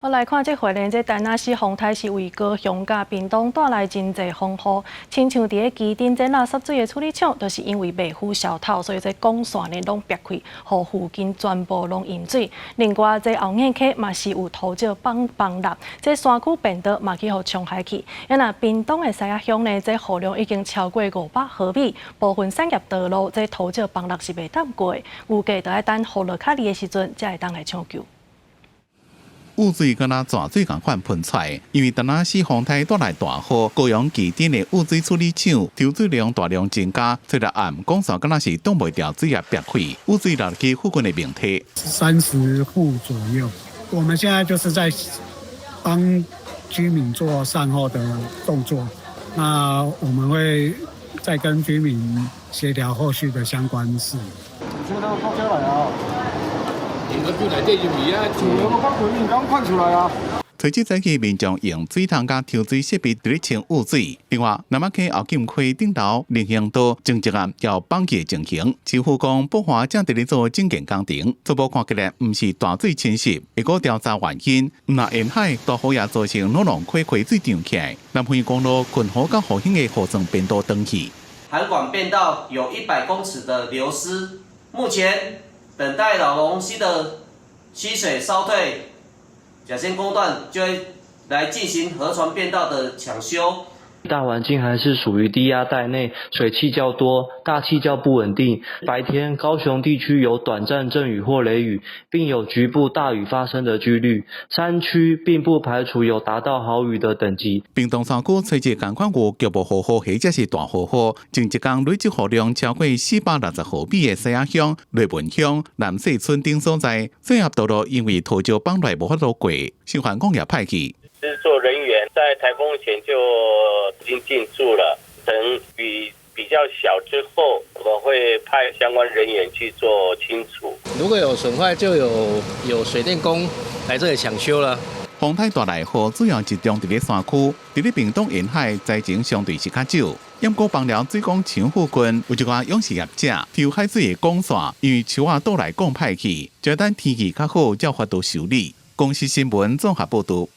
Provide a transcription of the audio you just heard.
我來看這回呢，這田納西風颱是為高雄佮屏東帶來真濟風雨，親像佇咧旗津這垃圾水的處理廠，就是因為袂赴消透，所以這管線呢攏煏開，予附近全部攏淹水。另外，這後眼溪嘛是有土石崩崩落，這山區便道嘛去予沖海去。啊若屏東的獅仔鄉呢，這雨量已經超過500毫米，部分產業道路這土石崩落是袂當過，預計著愛等雨落較厲的時陣，才會當來搶救。雨水敢若泉水仝款噴出來，因為田納西風颱帶來大雨，高雄旗津的污水處理廠抽水量大量增加，昨日暗管線敢若是擋袂牢水也煏開，污水流入去附近的民宅。 30戶左右，我們現在就是在幫居民做善後的動作，那我們會再跟居民協調後續的相關事宜。個內底入去啊，剛看出來啊。隨即早起民眾用水桶佮抽水設備佇咧清污水。另外，南仔溪後金溪頂頭人行道前一暗有崩去的情形，市府講北華正佇咧做整建工程，初步看起來毋是大水侵襲，會閣調查原因。若沿海大雨也造成荖濃溪溪水漲起來，南橫公路群湖佮湖興的河床便道斷去。涵管便道有100公尺的流失，目前等待荖濃溪的溪水稍退，甲仙工段就會來進行河床便道的搶修。大環境還是屬於低壓帶內，水汽較多，大氣較不穩定。白天高雄地區有短暫陣雨或雷雨，並有局部大雨發生的幾率。山區並不排除有達到豪雨的等級。屏東山區隨着仝款有局部豪雨或者是大豪雨，前一工累積雨量超過460毫米的獅仔鄉、瑞文鄉、南勢村等所在，水合道路因為土石崩落無法度過，消防局也派去。製作人員在颱風前就已經進駐了，等雨比較小之後，我們會派相關人員去做清除。如果有損壞，就有水電工來這裡搶修了。風颱帶來雨主要集中佇咧山區，佇咧屏東沿海災情相對是較少。毋過枋寮水管廠附近有一寡養殖業者抽海水的管線，因為樹仔倒來管歹去，就等天氣較好才有法度修理。公視新聞綜合報導。